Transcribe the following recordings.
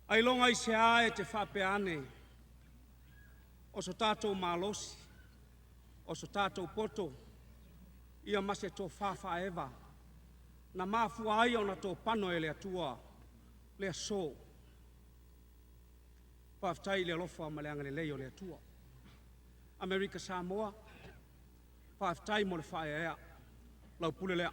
Ailoga i se a e te faapea ane, o so tatou malosi, o so tatou poto, ia ma se tofa faaeva na mafua ai ona topano e le Atua le aso. Faafetai i le alofa ma le agalelei o le Atua. Amerika Samoa, faafetai mo le faaeaea, lau pule lea.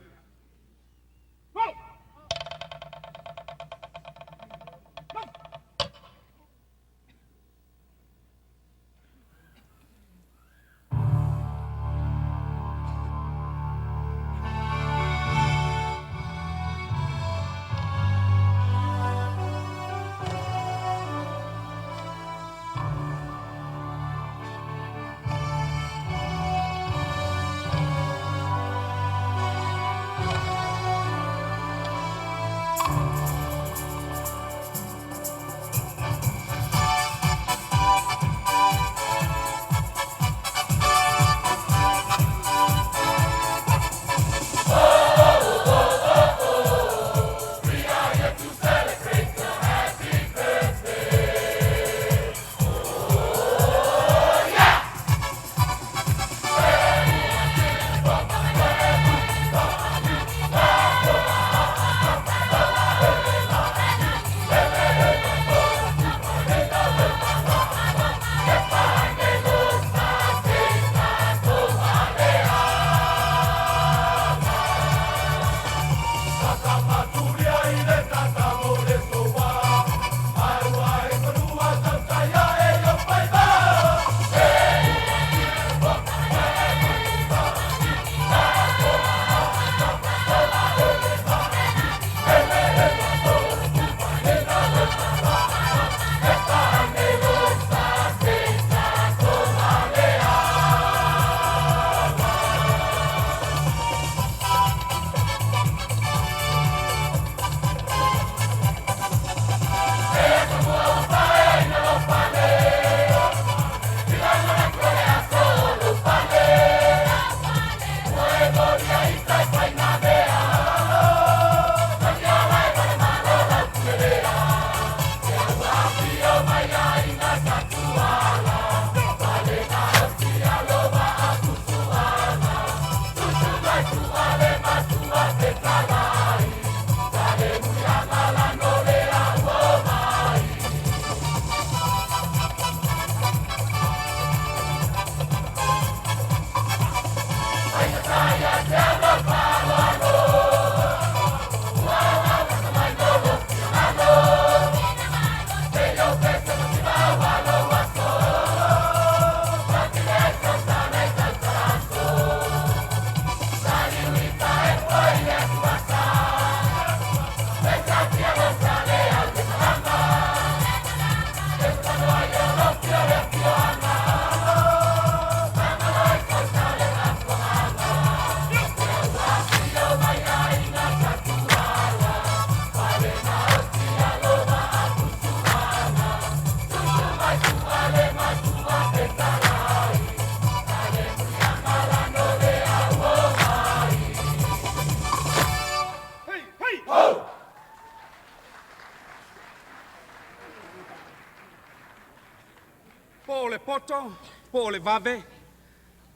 Po o le poto, po o le vave,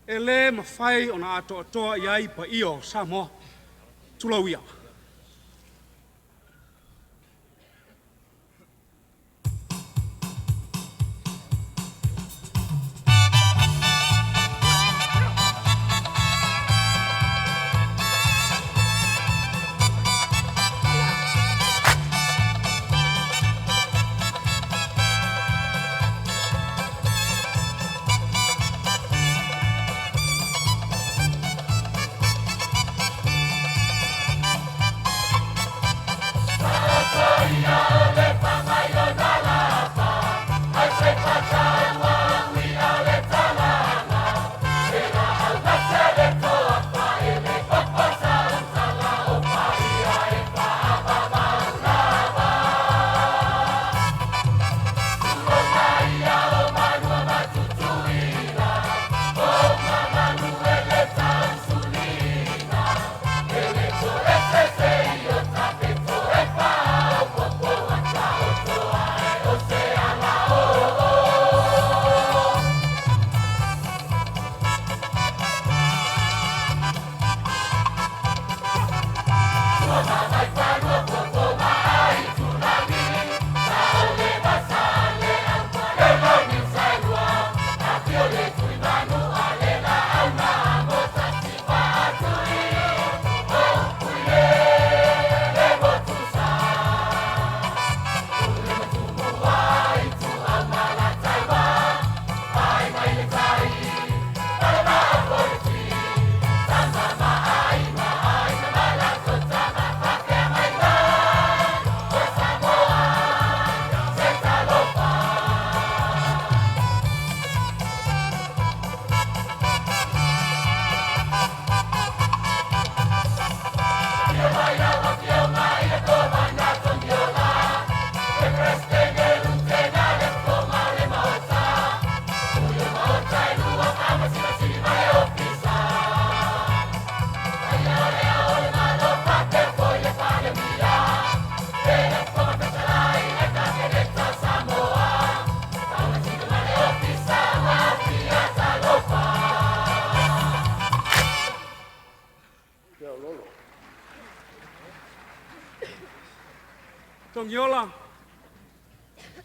e le mafai ona atoatoa i ai paia o Samoa. Tulou ia. Togiola,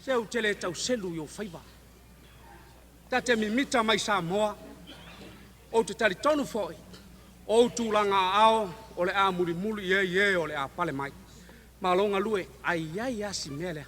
se ou te le tau selu i ou faiva. Ta te mimita mai Samoa, ou te talitonu foi, o ou tulaga aao o le a mulimuli i ai e o le a pale mai. Malo galue, ae i ai lava si mea lea.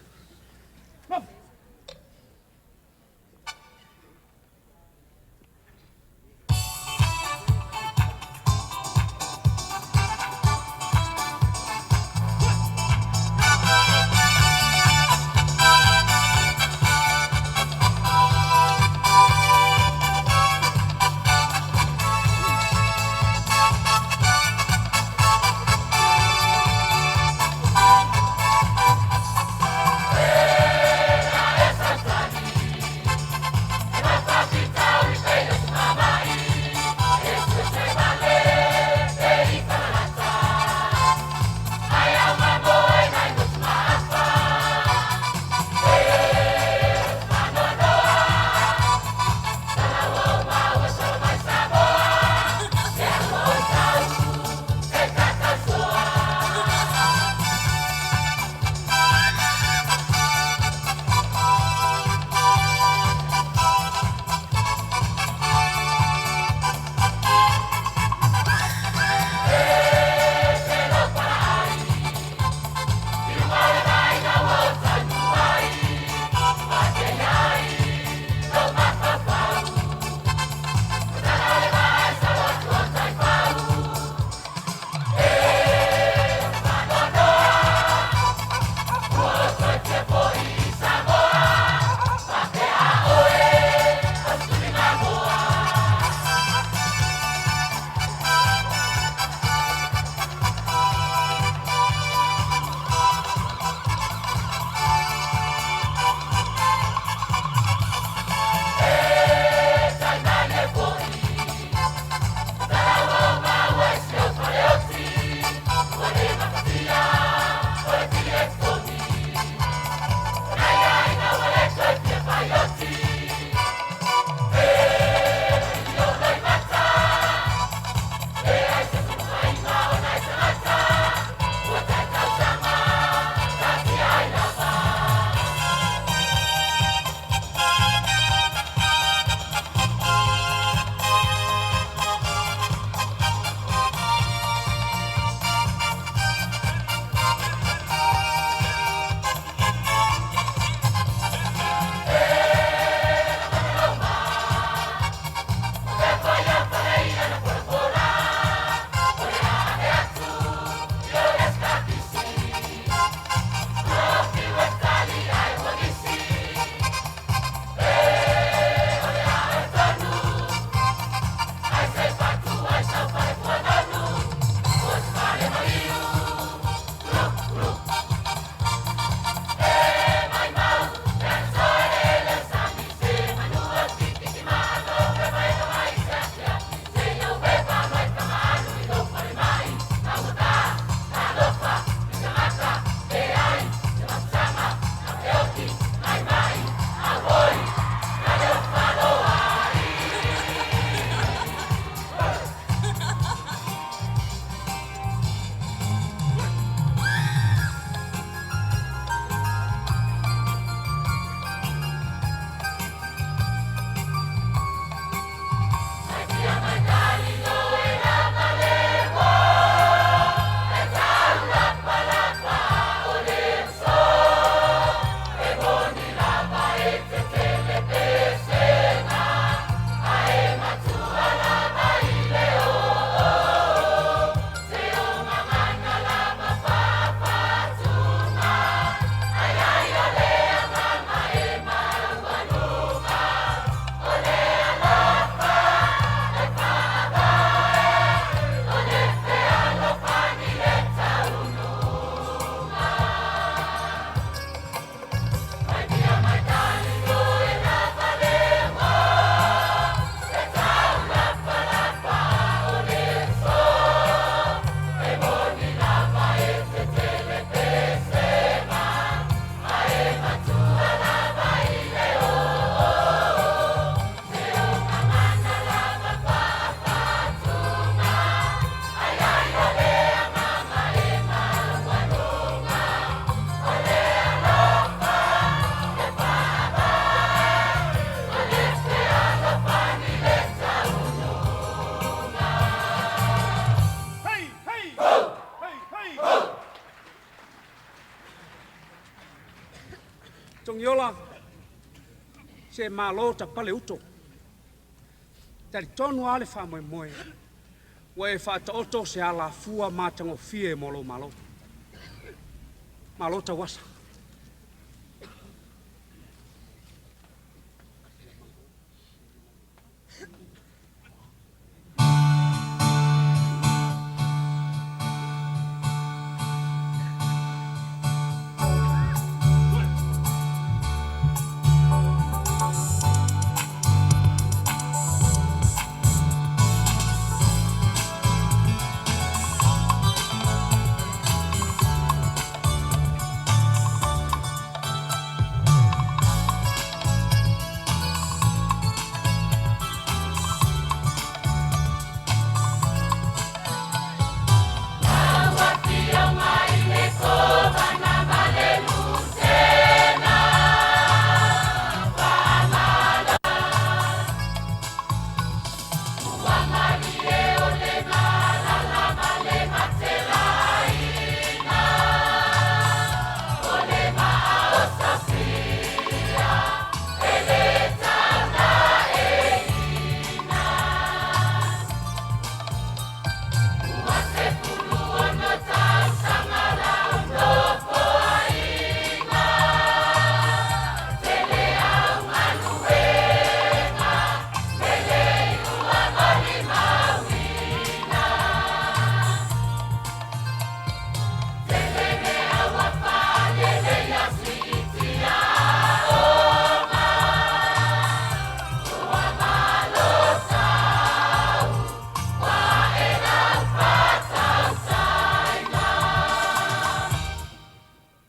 Togiola, se malo tapale uto. Talitonu lava le faamoemoe ua e faataoto se alafua matagofie mo lou Malo. Malo tauasa.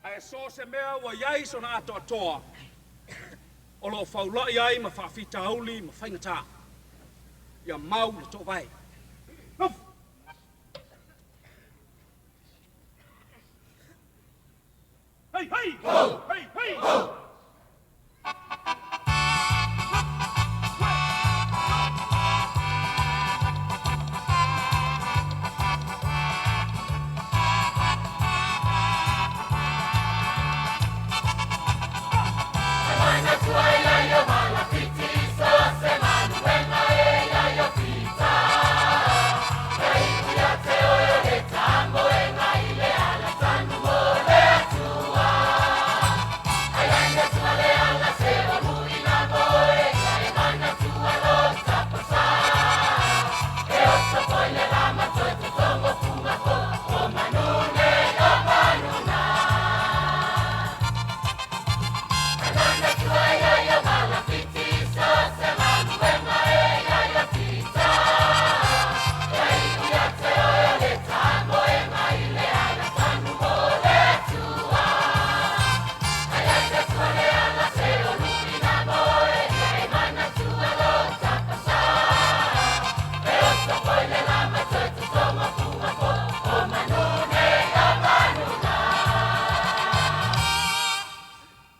Ae so o se mea ua i ai sona atoatoa o lo o faulai ai ma faafitauli ma faigata. Ia mau le toovae. Hei, hei! Ho! Hei, hei! Ho!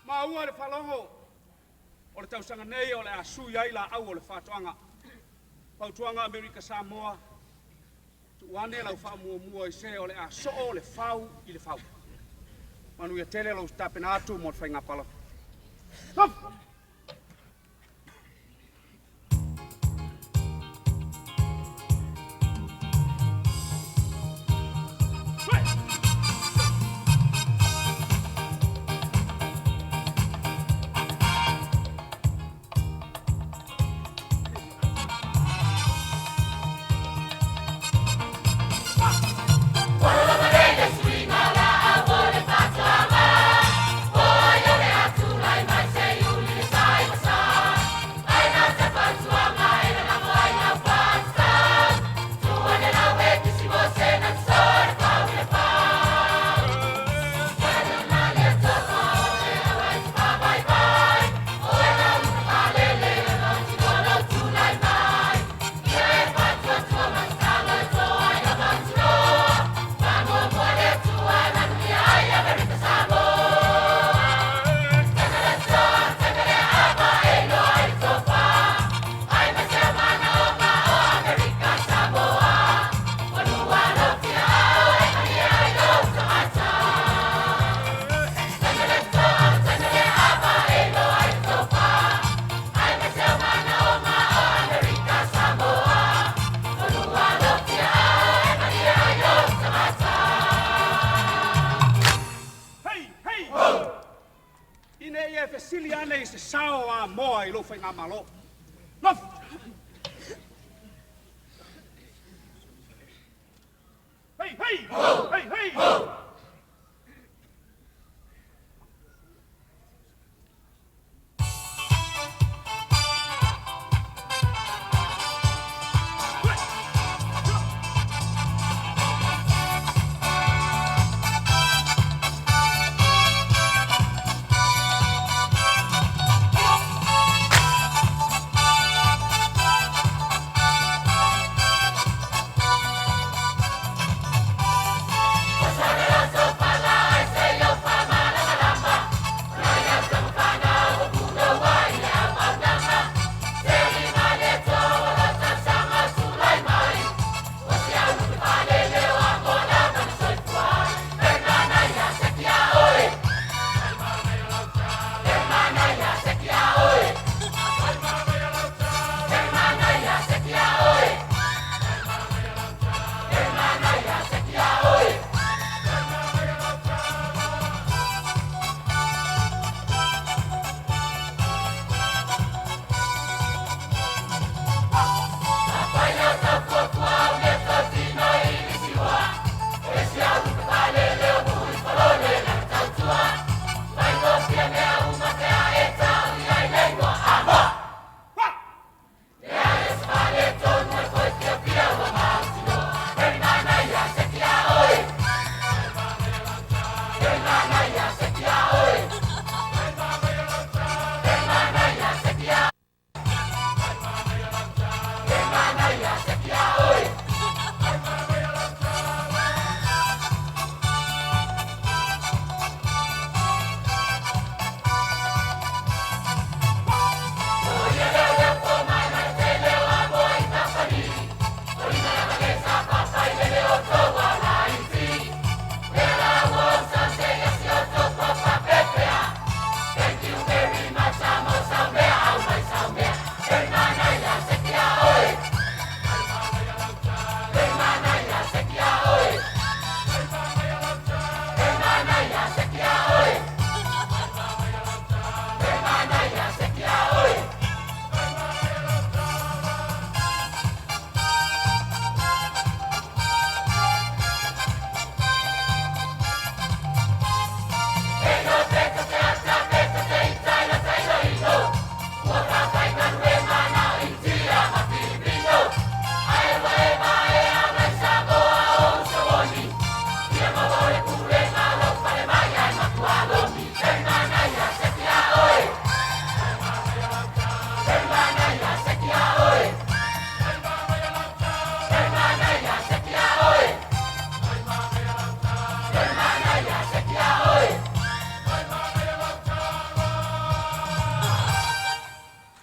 Maua le faalogo o le tausaga nei o le a sui ai laau o le faatoaga. Fautuaga Amerika Samoa, tuu ane lau faamuamua i se o le a soo le fau i le fau. Manuia tele lou tapena atu mo le faiga palota. se sao o Amoa i lou faigamalo. Nofo! Hei, hei! Hei, hei!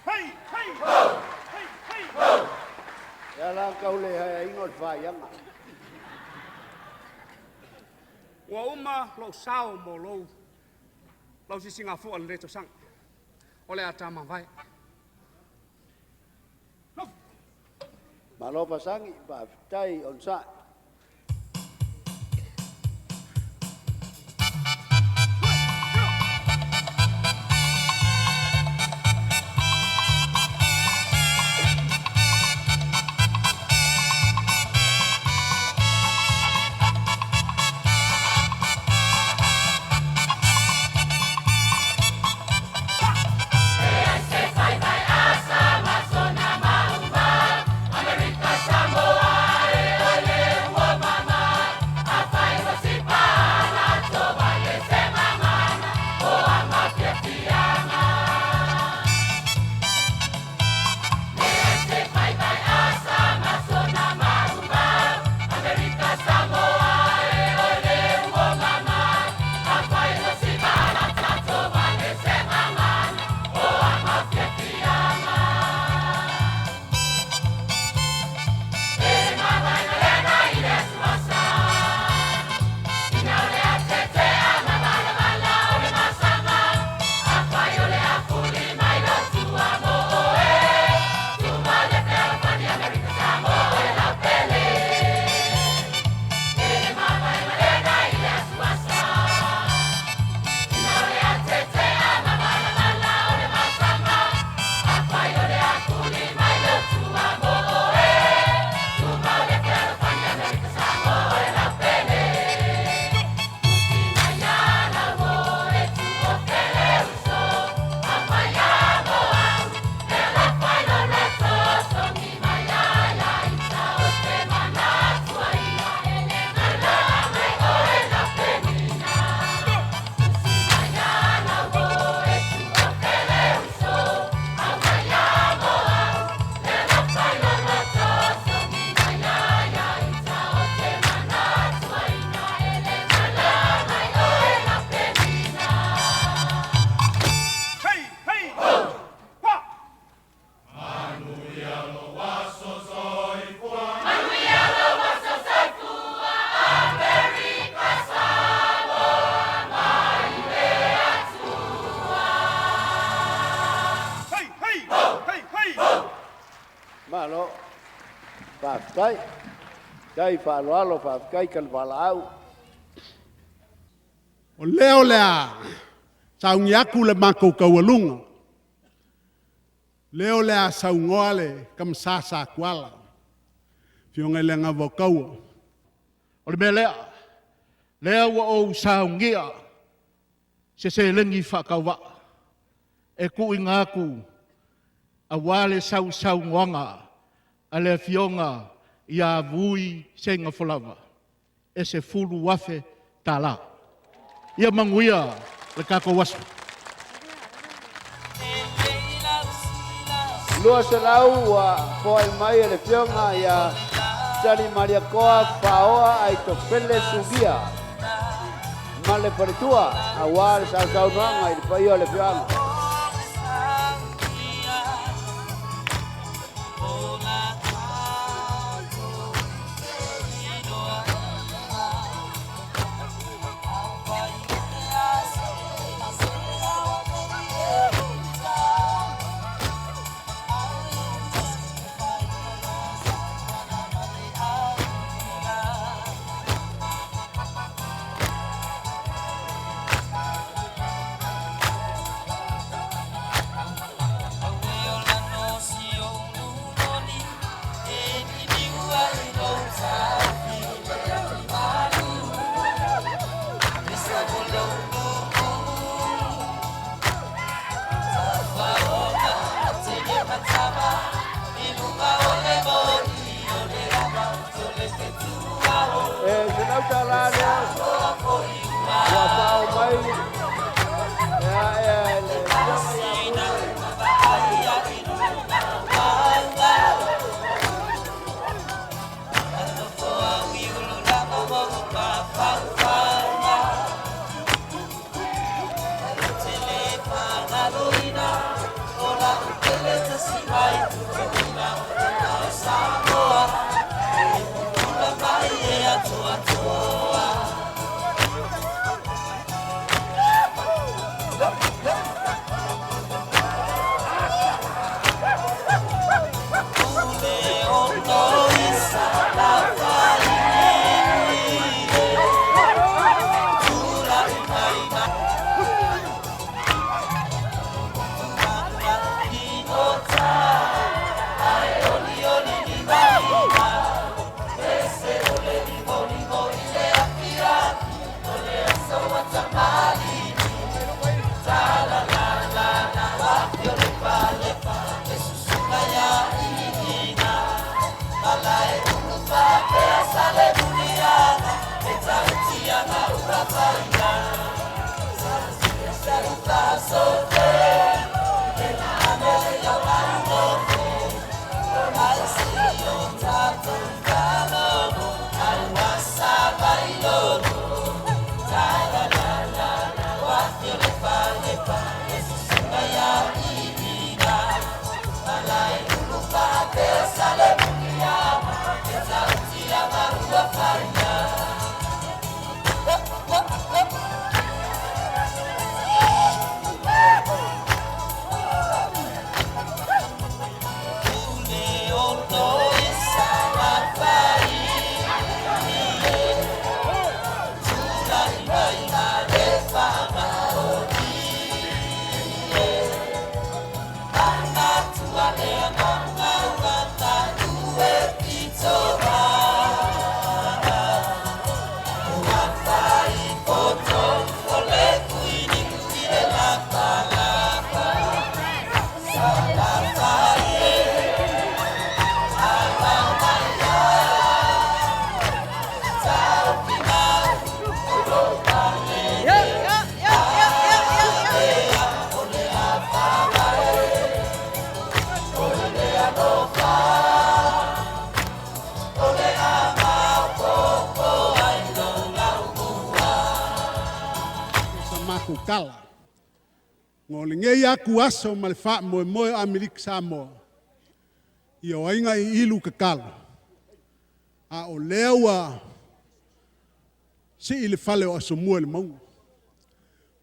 Hei, hei! Hei, hei! Ia la kau le hai ingo le whaianga. Ua uma lou sao mo lau sisigafua i lenei tausaga. O le a tamāvae. Nofo! Malo Pasangi, faafetai onosai. Faafetai. Faafetai faaaloalo, faafetai talivalaau. O lea o le a sauni atu le matou taualuga, lea o le a saunoa le Tamasa Satuala, Afioga i le Anava o Taua. O le mea lea, lea ua ou saunia se seleni faatauvaa e tuuina atu aua le sausaunoaga a le Afioga ia Vui Seugafolava e $10,000. Ia manuia le tatou aso. 200 ua foai mai e le Afioga ia Sali Malietoa Faoa Aitofele Sugia ma le faletua aua le sausaunoaga i le paia o le afioaga. E $100 lea ua fao mai e ae le Afioga ia Sa matou tala. Mo lenei atu aso ma le faamoemoe o Amerika Samoa, ia o aiga i ilu tatalo, a o lea ua sii le fale o Asomua i le mauga.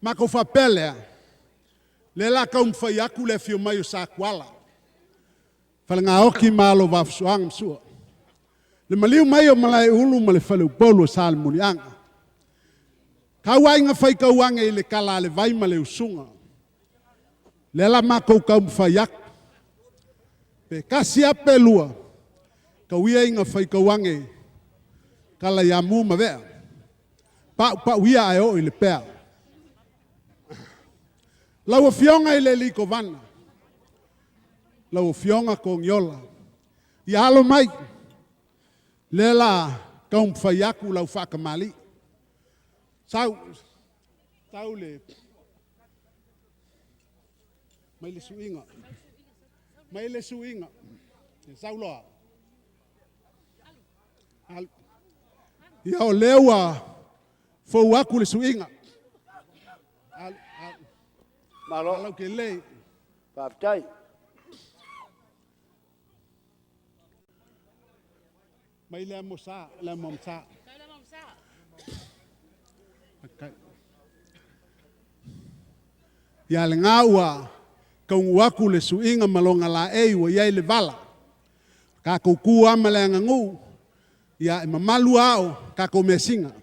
Matou faapea lea, lea la taumafai atu le afio mai o Satuala, Falegaoti ma alo Vaafusuaga ma Sua. Le maliu mai o Malaeulu ma le faleupolu o Salemuliaga. Tau aiga faikauage i le kala a le vai ma le usuga. Lea la makou taumafai atu. Pe tasi lava pe lua, tau ia ina faikauage kala ia mu ma vea. Paupau ia ae oo i le pea. Lau Afioga i le alii Kovana, lau Afioga Togiola, ia alo mai, lea la taumafai atu lau faatamalii. Sau, tau le, mai le suiga, mai le suiga, sau loa. Alu. Ia o lea ua fou atu le suiga. Alu, alu. Malo. Alau ke lei. Faafetai. Mai le amo sa, le amo sa. Ia le ngā ua kaungu aku le suiga ma longa laei ua iai le vala. Tatou tu ama le aganuu, ia e mamalu ao tatou measina.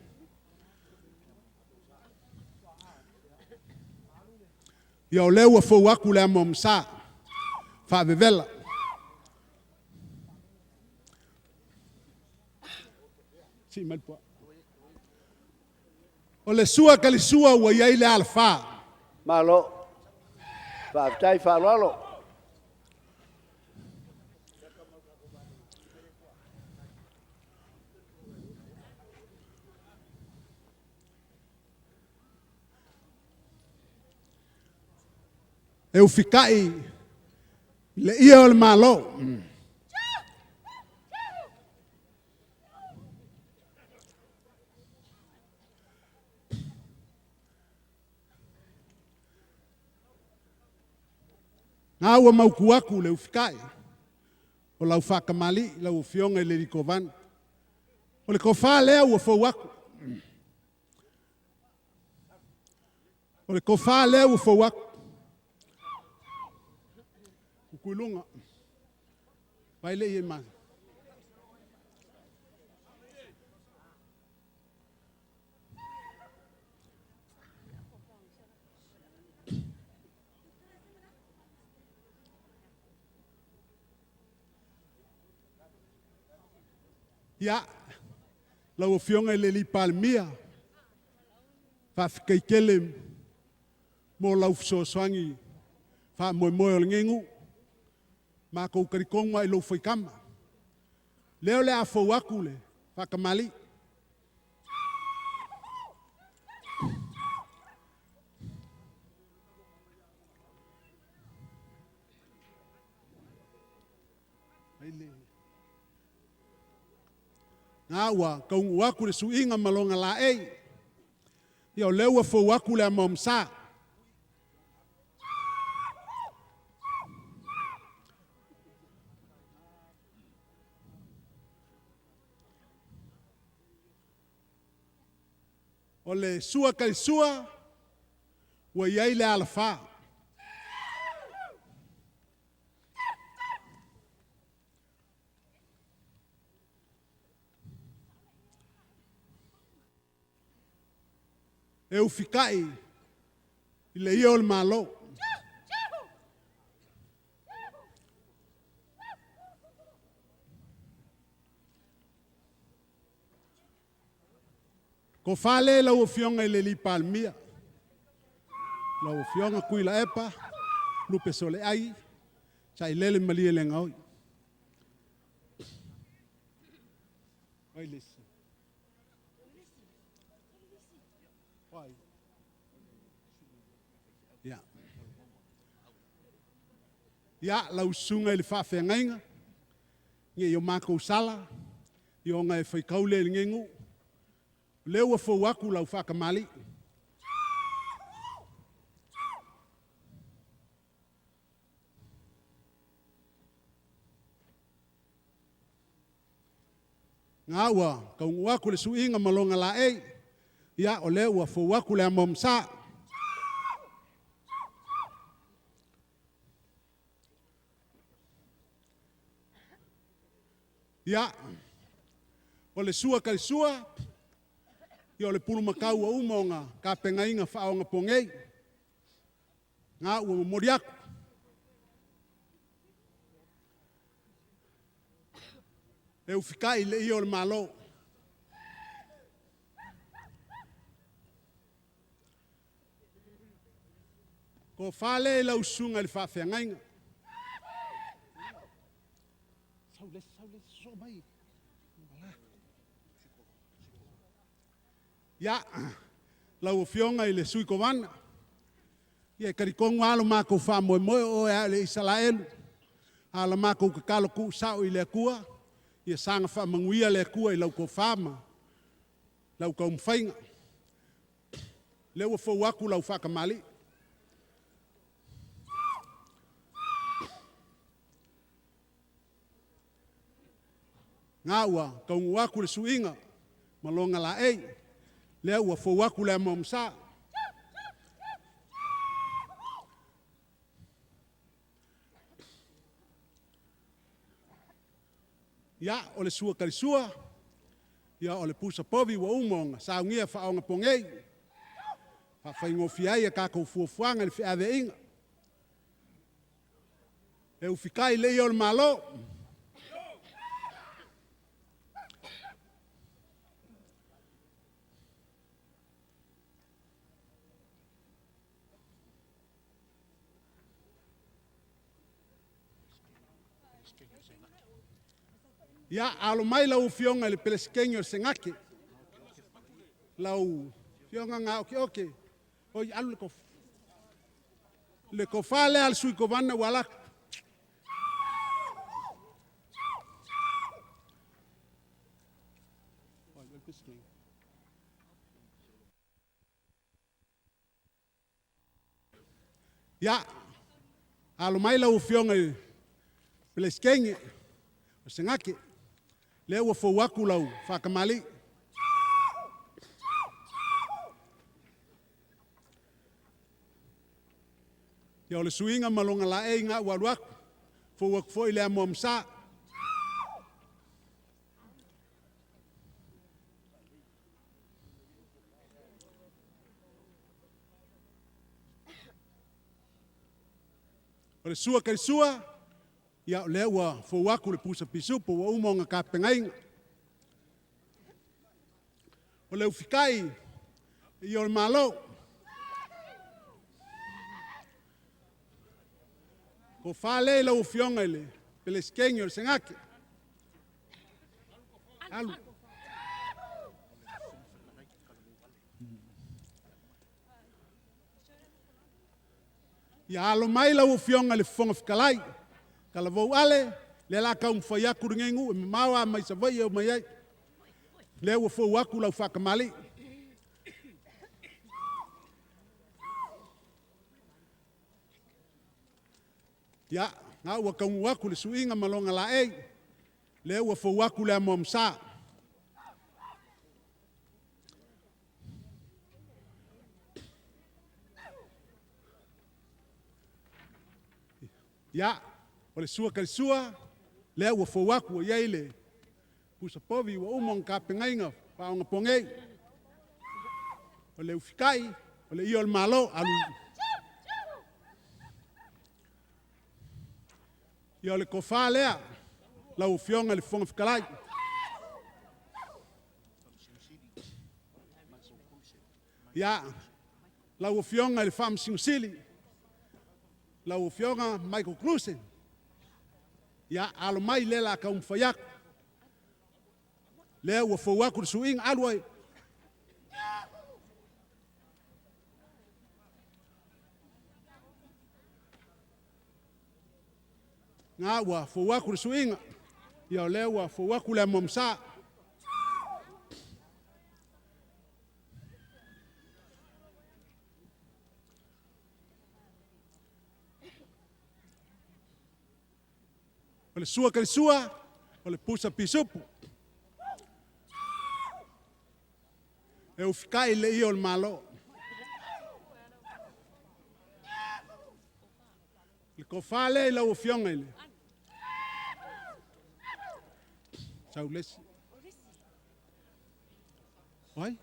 Ia o lea ua fou atu le amo amasa, faavevela. Sii mai le puaa. O le sua kalisua ua iai le alafā. Malo. Faafetai faaaloalo. E ufikai le ia o le malo. Ngā ua mautu atu le ufikai o lau faatamalii lau Afioga i le alii Kovana. O le tofa lea ua fou atu. O le tofa lea ua fou atu. Kukuiluga. Vai le ia ma. Ia, lau Afioga i le alii Palemia, faafetai tele mo lau fesoasoani faamoemoe o lenei nuu. Matou talitonu lava i lou faitama. Lea o le a fou atu le faatamalii. Ngā ua kaunuu atu le suiga ma longa laei. Ia o lea ua fou atu le amo amasa. O le sua kalisua ua iai le alafā. E ufikai i le ia o le malo. Ko fale lau Afioga i le alii Palemia, lau Afioga Tuilaepa, Lupe Soleai, Sailele malie le gaoi. Ai le isi. Ia. Ia, lau susuga i le faafeagaiga, ia i o matou sala, ia ona e faikaule i lenei nuu. Lea ua fou atu lau faatamalii. Ngā ua kaunuu atu le suiga ma longa laei. Ia, o lea ua fou atu le amo amasa. Ia, O le sua ka le sua, ia o le pulumakau ua uma ona tapenaina faaonaponei. Ga ua momoli atu. E ufikai le ia o le Malo. Tofa lea i lau susuga i le faafeagaiga. Ia, lau Afioga i le Sui Kovana, ia e talitonu lava lo matou faamoemoe o oe lava o le Isalaelu, a o la matou tatalo tuusao i le Atua, ia saga faamanuia le Atua i lau tofa ma lau taumafaiga. O lea ua fou atu lau faatamalii. Na ua taunuu atu le suiga ma lona laei, lea ua fou atu le amoamasa. Ia, o le sua talisua, ia o le pusa povi ua uma ona saunia faaonaponei, faafaigofie ai a tatou fuafuaga i le feaveaiga. E ufikai le ia o le Malo. Ia, alo mai lau Afioga i le Peresetene o le Senate, lau Afioga Gaokeoke, oi, alu le tofa. Le tofa lea a le sui kovana ua alu atu. Ia, alo mai lau Afioga i le Peresetene o Senate, lea ua fou atu lau faatamalii. Ia, o le suiga ma lona laei ga ua alu atu, fou atu foi le amoamosa. O le sua kai sua, ia o lea ua fou atu le pusa pisupo ua uma ona tapenaina. O le ufikai i o le Malo. Tofa lea i lau Afioga i le Peresetene o le Senate. Alu. Ia alo mai lau Afioga i le Fofoga Fetalai, talavou ale, lea la taumafai atu lenei nuu e mamao lava mai Savaii e omai ai. Lea ua fou atu lau faatamalii. Ia, na ua taunuu atu le suiga ma lona laei, lea ua fou atu le amoamosa. Ia, o le sua kai sua, lea ua fou atu ua i ai le pusa povi ua uma ona tapenaina faaonaponei. O le ufikai, o le ia o le Malo, alu. Ia o le tofa lea, lau Afioga i le Fofoga Fetalai. Ia, lau Afioga i le Faamasino Sili, lau Afioga Michael Clusen, ia, alo mai lea la taumafai atu. Lea ua fou atu le suiga, alu ai. Nga ua fou atu le suiga, ia o lea ua fou atu le amoamosa. O le sua kai sua, o le pusa pisupo. E ufikai le ia o le Malo. Le tofa lea i lau Afioga i le Saulesi. Oi?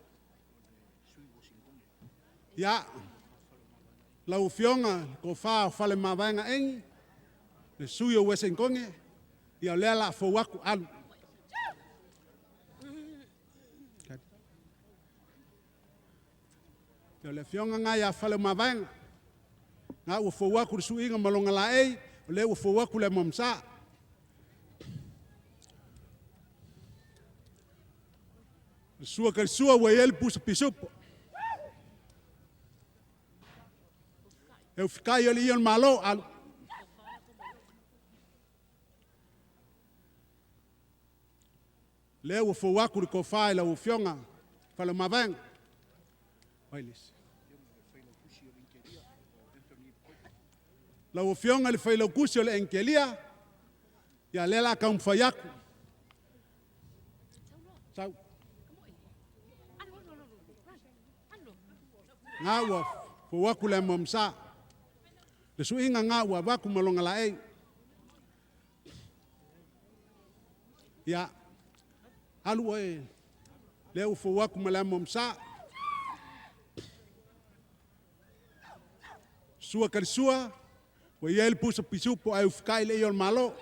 Ia, lau Afioga le Tofa o Faleomavaega Eni, le sui o Uesekoge, ia o lea la a fou aku alu. Ia o le afioga lena ia Faleomavaega, na ua fou aku le suiga ma lona laei, o lea ua fou aku le amoamasa. Le sua ka le sua ua i ai le pusa pisupo. E ufikai o le ia o le Malo, alu. Lea ua fou aku le tofa i lau Afioga Faleomavaega. Lau Afioga i le Failautusi o le Enikelia, ia lea la taumafai aku. Sau. Nga ua fou aku le amoamasa. Le suiga nga ua avatu ma lona laei. Ia, alu oe, lea ua fou aku ma le amoamasa. Sua ka le sua, ua i ai le pusa pisupo ae ufikai le ia o le Malo.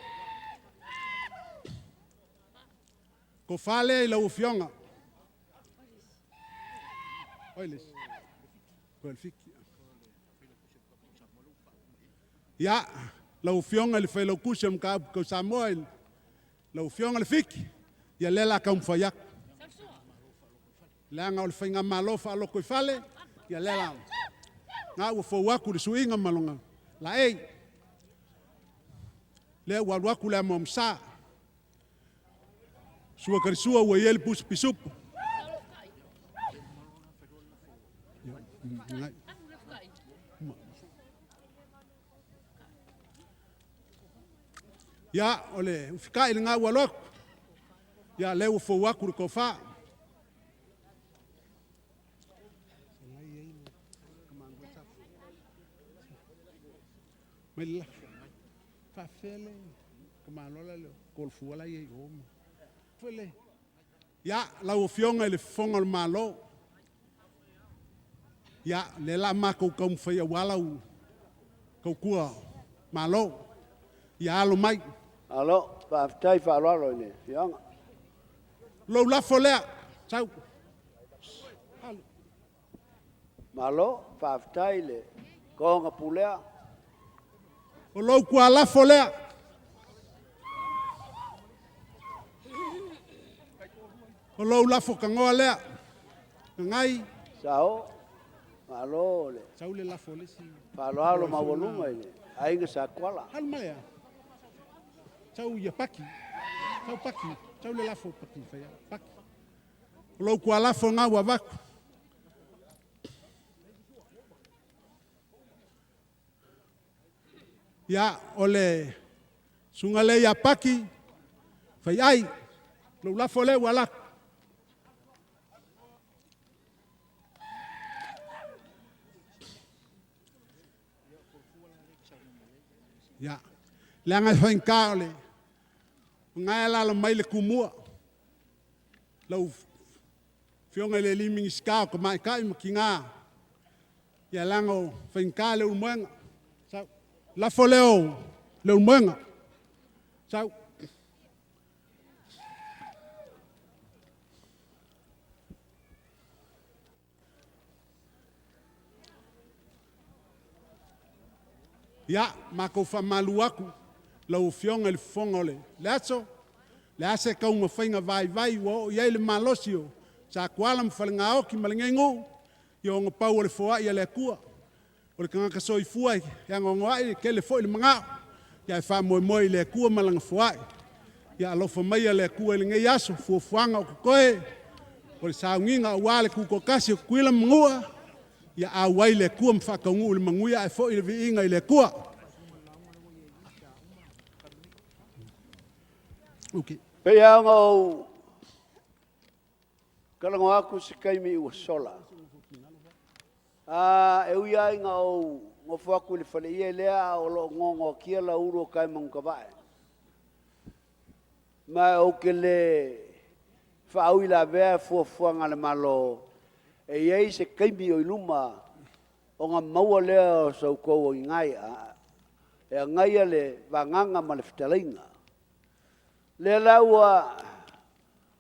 Tofa lea i lau Afioga. Oi le Ia, lau Afioga i le Failautusi o le Mataupu Tau Samoa, lau Afioga Lefiki, ia lea la taumafai aku. Leaga o le faigamalo faalotoifale, ia lea la, na ua fou aku le suiga ma lona laei. Lea ua alu aku le amoamasa. Sua ka le sua ua i ai le pusa pisupo. Ia, o le ufikai lena ua alu aku. Ia, lea ua fou aku le tofa. Mai le lafo. Faafefea le tamaloa la le golofua la i ai o ma. Foi le. Ia, lau Afioga i le Fofoga o le Malo, ia, lea la matou taumafai aua lau tautua Malo. Ia alo mai. Malo, faafetai faaaloalo i le Afioga. Lou lafo lea, sau. Malo, faafetai le toga pulea. O lou tualafo lea. O lou lafo tagoa lea. Gagai. Sao, malo le. Sau le lafo le isi. Faaaloalo maualuga i le aiga Sa Tuala. Alu mai a. Sau ia Paki. Sau Paki. Sau le lafo Paki whaia. Paki. O lou tualafo ngā ua vaku. Ia, o le suga lea ia Paki, fai ai, lou lafo lea ua lako. Ia, leaga e faigata o le magae alaala mai le Tumua, lau Afioga i le alii Minisita o Tamaitai ma Tina, ia leaga o faigata le ulumoega. Sau. Lafo lea o le ulumoega. Sau. Ia, matou faamalu atu lau Afioga i le Fofoga o le aso, le a se taumafaiga vaivai ua oo i ai le malosi o Satuala ma Falenaoti ma lenei nuu, ia ona pau o le foai a le Atua. O le tagata soifua e anoanoai, e tele foi le manao, ae faamoemoe i le Atua ma lana foai. Ia alofa maia le Atua i lenei aso, fuafuaga o totoe, o le sauniga aua le tutoatasi o Tutuila ma Manua, ia auai le Atua ma faataunuu i le manuia ae foi le viiga i le Atua. Okay. Pei lava ona ou talanoa atu i se taimi ua sola. A, e ui lava ina ou nofo atu i le faleie lea a o lo o noanoakia lau ulu o Taemanutavae. Ma ou te le faauilavea fuafuaga a le Malo, e i ai se taimi o i luma ona maua lea o sa outou agai'a e agaia le vagaga ma le fetalaiga. Lea la ua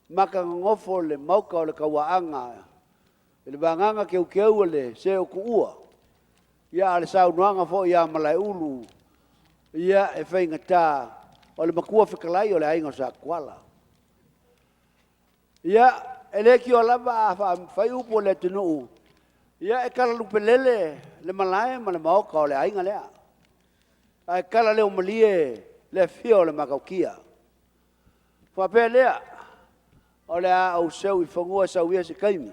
matanonofo le maota o le tauaaga i le vagaga teuteu o le see o tuua, ia a o le saunoaga foi ia Malaeulu, ia e faigata o le matua fetalai o le aiga o Sa Tuala. Ia, e le tio lava a fai upu a le atunuu, ia e tala lupelele le malae ma le maota o le aiga lea, ae tala leo malie le afio o le Matautia. Faapea lea, o le a ou seu i fanua e sau ia se taimi,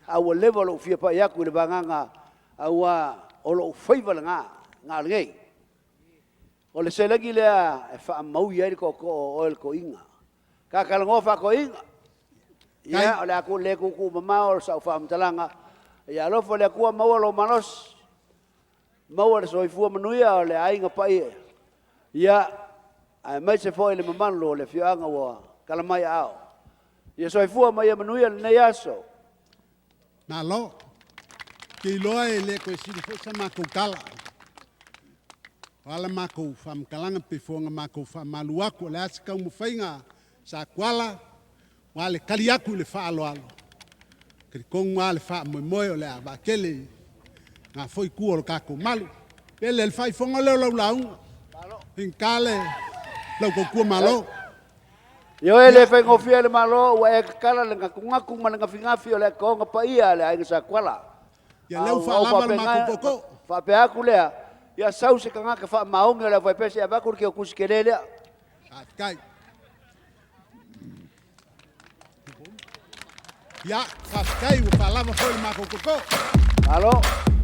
a ua leva lou fia pai atu i le vagaga, aua o lou faiva lena, na o lenei. O le seleni lea e faamaui ai le tootoo o oe le toeaina. Ta talanoa faatoeaina. Ia, o le a le tuutuu mamao sau faamatalaga, ia alofa le Atua maua lou malosi, maua le soifua manuia o le aiga paia, ia, aemaise foi le mamalu o le afioaga ua tala mai aao. Ia soifua ma ia manuia lenei aso. Malo. Ke iloa e le toe sili foi sa matou tala. O ala matou faamatalaga pe foaga matou faamalu atu o le a se taumafaiga sa tuala, ua le tali atu i le faaaloalo. Talitonu lava le faamoemoe o le a vaatele i ngā foi tua o le tatou malu. Pele le faaifoga lea o lau lauga. Faigata le lau tautua malo. Ioe, le faigofie le Malo ua e tatala le gatunatu ma le gafigafi o le atoaga paia a le aiga Sa Tuala. Ia leu faalava le matou koko. Faapea atu lea, ia sau se tagata faamaoni o le aufaipese e avatu le teutusi tele lea. Faafetai. Ia, faafetai ua faalava foi le matou koko. Malo.